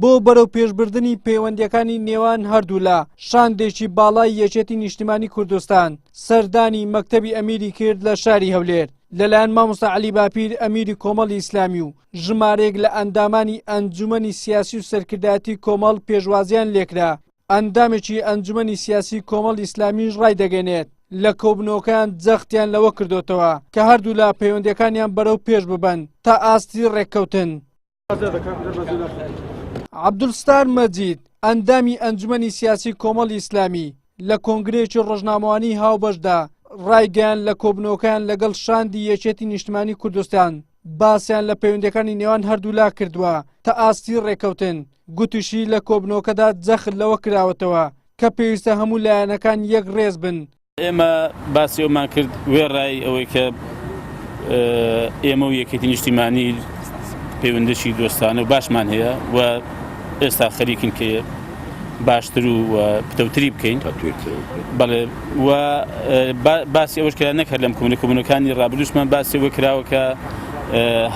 بۆ بەرەوپێشبردنی پەیوەندییەکانی نێوان هەردوولا، شاندێکی باڵای یەکێتی نیشتیمانی کوردستان سەردانی مەکتەبی ئەمیری کرد لە شاری هەولێر لەلایەن مامۆستا عەلی باپیر ئەمیری کۆمەڵی ئیسلامی و ژمارەیەک لە ئەندامانی ئەنجومەنی سیاسی و سەرکردایەتی کۆمەڵ پێشوازیان لێکرا. ئەندامێکی ئەنجومەنی سیاسی کۆمەڵی ئیسلامیش ڕایدەگەنێت، لە کۆبوونەوەکەیان جەختیان لەوە کردۆتەوە کە هەردوولا پەیوەندییەکانیان بەرەو پێش ببەن تا ئاستی ڕێککەوتن. عەبدولستار مەجید، ئەندامی ئەنجومەنی سیاسی کۆمەڵی ئیسلامی لە کۆنگرەیەکی ڕۆژنامەوانیی هاوبەشدا ڕایگەیاند لە کۆبوونەوەکەیان لەگەڵ شاندی یەکێتی نیشتمانی کوردستان باسیان لە پەیوەندییەکانی نێوان هەردوولا کردووە تا ئاستی ڕێککەوتن، گوتیشی لە کۆبوونەوەکەدا جەخت لەوە کراوەتەوە کە پێویستە هەموو لایەنەکان یەک ڕێز بن. ئێمە باسی ئەومان کرد وێڕای ئەوەی کە ئێمە و یەکێتی نیشتیمانی پەیوەندێکی دۆستانە و باشمان هەیە و ئێستا خەریکین کە باشتر و پتەوتری بکەین بەڵێ و باسی ئەوەش کرا نەک هەر لەم کۆمونە کۆمونەکانی ڕابردووشمان باسی ئەوە کراوە کە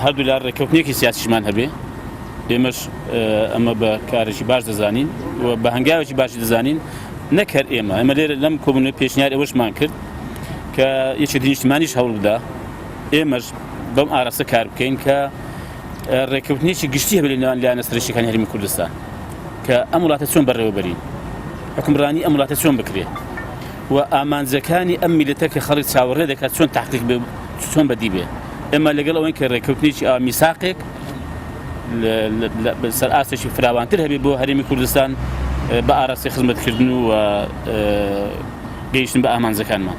هەردوولا ڕێککەوتنێکی سیاسیشمان هەبێ ئێمەش ئەمە بە کارێکی باش دەزانین و بە هەنگاوێکی باشی دەزانین نەک هەر ئێمە ئەمە لێرە لەم کۆبوونەوە پێشنیار ئەوەشمان کرد کە یەکێتی نیشتمانیش هەوڵ بدا ئێمەش بەم ئاراستە کار بکەین کە ڕێککەوتنێکی گشتی هەبێت لە نێوان لایەنە سەرەکیەکانی هەرێمی کوردستان کە ئەم وڵاتە چۆن بەڕێوەبەرین حکومڕانی ئەم وڵاتە چۆن بکرێت و ئامانجەکانی ئەم میلەتە کە خەڵک چاوەڕێ دەکات چۆن تحقیق بێ چۆن بەدی بێ ئێمە لەگەڵ ئەوەین کە ڕێککەوتنێکی ئا میساقێک سەر ئاستێکی فراوانتر هەبێ بۆ هەرێمی کوردستان بە ئاراستەی خزمەتکردن و گەیشتن بە ئامانجەکانمان.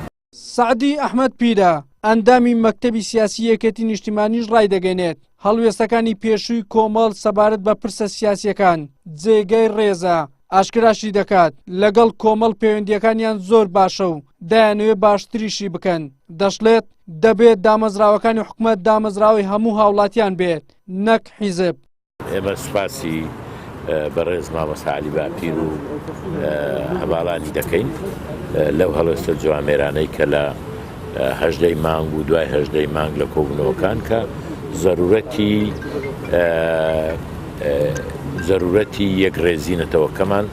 سەعدی ئەحمەد پیرە، ئەندامی مەکتەبی سیاسی یەکێتی نیشتیمانیش ڕایدەگەنێت، هەڵوێستەکانی پێشووی کۆمەڵ سەبارەت بە پرسە سیاسییەکان جێگەی ڕێزە، ئاشکراشی دەکات، لەگەڵ کۆمەڵ پەیوەندییەکانیان زۆر باشە و دەیانەوێت باشتریشی بکەن، دەشڵێت، دەبێت دامەزراوەکانی حکومەت دامەزراوەی هەموو هاوڵاتیان بێت نەک حیزب. ئێمە سوپاسی بەڕێز مامۆستا عەلی باپیر و هەڤاڵانی دەکەین لەو هەڵوێستە جوامێرانەی کە لە هەژدەی مانگ و دوای هەژدەی مانگ لە کۆبوونەوەکان کە زەرورەتی زەرورەتی یەکڕێزی نەتەوەکەمان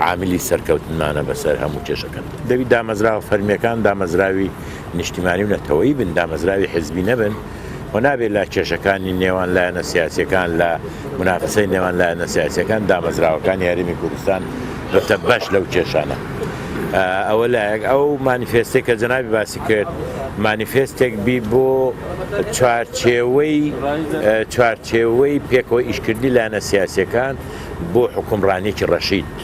عاملی سەرکەوتنمانە بەسەر هەموو کێشەکان. دەبی دامەزراوە فەرمییەکان دامەزراوی نیشتیمانی و نەتەوەیی بن، دامەزراوی حزبی نەبن و نابێت لە کێشەکانی نێوان لایەنە سیاسییەکان، لە مونافەسەی نێوان لایەنە سیاسییەکان دامەزراوەکانی هەرێمی کوردستان ببتە بەش لەو کێشانە. ئەوە لایەک. ئەو مانیفێستەی کە جەنابی باسی کرد، مانیفێستێک بی بۆ چوارچێوەی چوارچێوەی پێکەوە ئیشکردنی لایەنە سیاسییەکان بۆ حوکمڕانییەکی ڕەشید،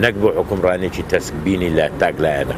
نەک بۆ حوکمڕانییەکی تەسکبینی لە تاک لایەنە.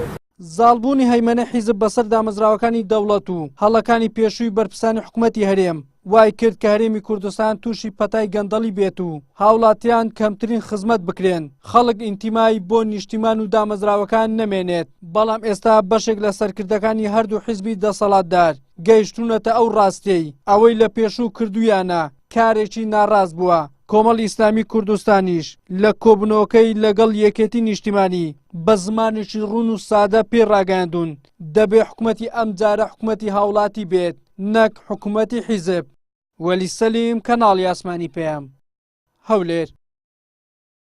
زاڵبوونی هەیمەنەی حیزب بەسەر دامەزراوەکانی دەوڵەت و هەڵەکانی پێشووی بەرپرسانی حکومەتی هەرێم، وای کرد کە هەرێمی کوردستان تووشی پەتای گەندەڵی بێت و هاوڵاتیان کەمترین خزمەت بکرێن، خەڵک ئینتیمای بۆ نیشتیمان و دامەزراوەکان نەمێنێت، بەڵام ئێستا بەشێک لە سەرکردەکانی هەردوو حیزبی دەسەڵاتدار گەیشتوونەتە ئەو ڕاستیەی ئەوەی لە پێشوو کردوویانە کارێکی ناڕاست بووە، کۆمەڵی ئیسلامی کوردستانیش لە کۆبوونەوەکەی لەگەڵ یەکێتی نیشتیمانی بە زمانێکی ڕوون و سادە پێی ڕاگەیاندوون دەبێ حکومەتی ئەمجارە حکومەتی هاوڵاتی بێت نەک حکومەتی حیزب. وەلی سەلیم، کەناڵی ئاسمانی پەیام، هەولێر.